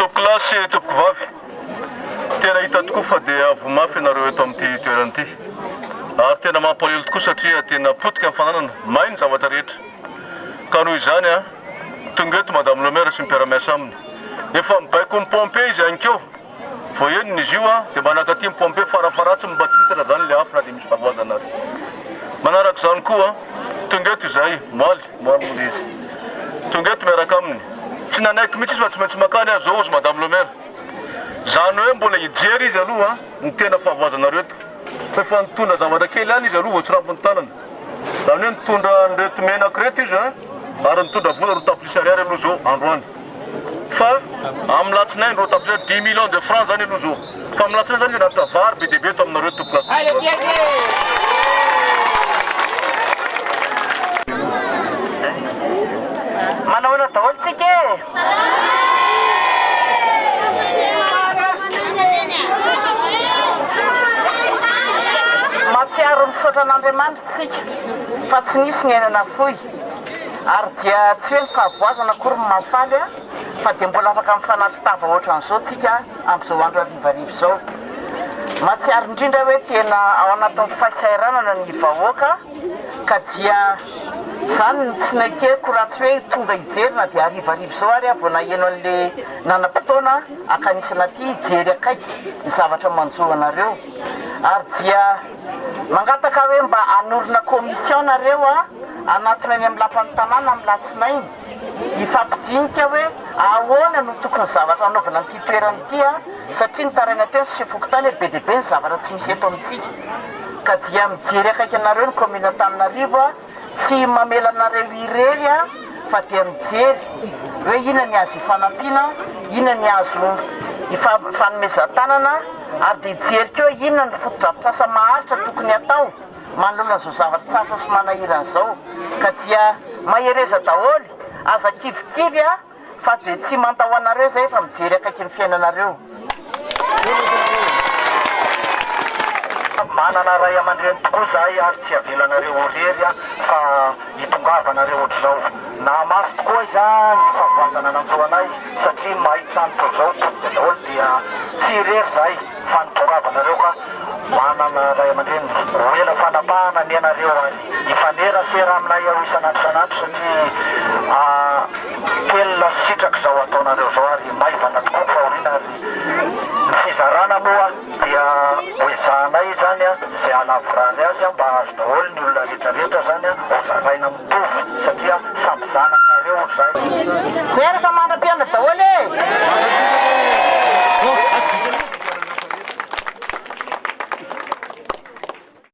Tompokolahy sy tompokovavy, tena hita tokoa fa dia voa mafy ianareo eto amin'ity toerana ity. Ary tena mampalahelo tokoa satria tena potika ny fananana, may ny zavatra rehetra. Ka noho izany, tonga eto Madame le Maire sy ny mpiara-miasa aminy. Efa mibaiko mi-pomper izy aninkeo. Vao henony izy io dia manakaty mi-pomper farafaharatsiny mba tsy hitatra izany ilay afo na dia misy fahavoazana ary. Manaraka izany koa, tonga eto izahay, omaly, omaly moa ilay izy. Tonga eto miaraka aminy. Tsy nanaiky mihitsy izy fa tsy maintsy makany aho izao hozy Madame le Maire. Izany hoe mbola hijery izy aloha ny tena fahavoazanareo eto. Fa efa nitondra zavatra kely ihany izy aloha vao tsirambin'ny tanana. Izany hoe nitondra an'ireto menaka ireto izy an, ary nitondra vola 2 tapitrisa ariary aloha izao androany. Fa amin'ny latsinainy 2 tapitrisa, 10 millions de francs izany aloha izao. Fa amin'ny latsinainy izany izy nanatitra vary be dia be eto aminareo tompokolahy. Manahoana daholo tsika e? Mahatsiaro misaotra an'Andriamanitra isika fa tsy nisy ny aina nafoy ary dia tsy hoe ny fahavoazana akory no mahafaly fa dia mbola afaka mifanatri-tava ohatran'izao tsika amin'izao andro harivariva izao. Mahatsiaro indrindra hoe tena ao anatin'ny fahasahiranana ny vahoaka ka dia izany no tsy nekeko raha tsy hoe tonga hijery na dia harivariva izao ary aho vao naheno an'le nanam-potoana ankanisana aty hijery akaiky ny zavatra manjo anareo ary dia mangataka hoe mba hanorina commission nareo a hanatona eny amin'ny lapan'ny tanàna amin'ny latsinainy hifampidinika hoe ahoana no tokony zavatra hanaovana an'ity toerana ity a satria nitaraina teo ny chef fokontany hoe be dia be ny zavatra tsy misy eto amintsika ka dia mijery akaiky anareo ny commune Antananarivo a tsy mamela anareo irery a fa dia mijery hoe inona ny azo ifanampiana, inona ny azo ifanomezan-tanana ary dia hijery koa inona ny fotodrafitrasa maharitra tokony hatao manoloana izao zavatra sarotra sy manahirana izao ka dia mahereza daholo, aza kivikivy a fa dia tsy mandao anareo izay fa mijery akaiky ny fiainanareo. Manana ray aman-dreny tokoa izahay ary tsy avelanareo ho irery fa hitongavanareo ohatr'izao. Nahamafy tokoa aiza ny fahavoazana nanjo anay satria may trano toa izao potika daholo dia tsy irery izahay fa nitongavanareo ka manana ray aman-dreny. Ho ela fanapahana anie nareo ary hifanerasera aminay ao isan'andro isan'andro satria telina sy sitraka izao ataonareo izao ary maivana tokoa ny fahoriana ary ny fizarana moa dia ho ezahanay izany izay hahalavorary azy mba hahazo daholo ny olona rehetra rehetra izany ho zaraina mitovy satria samy zanakareo izay. Zay ary fa mandra-pihaona daholo e!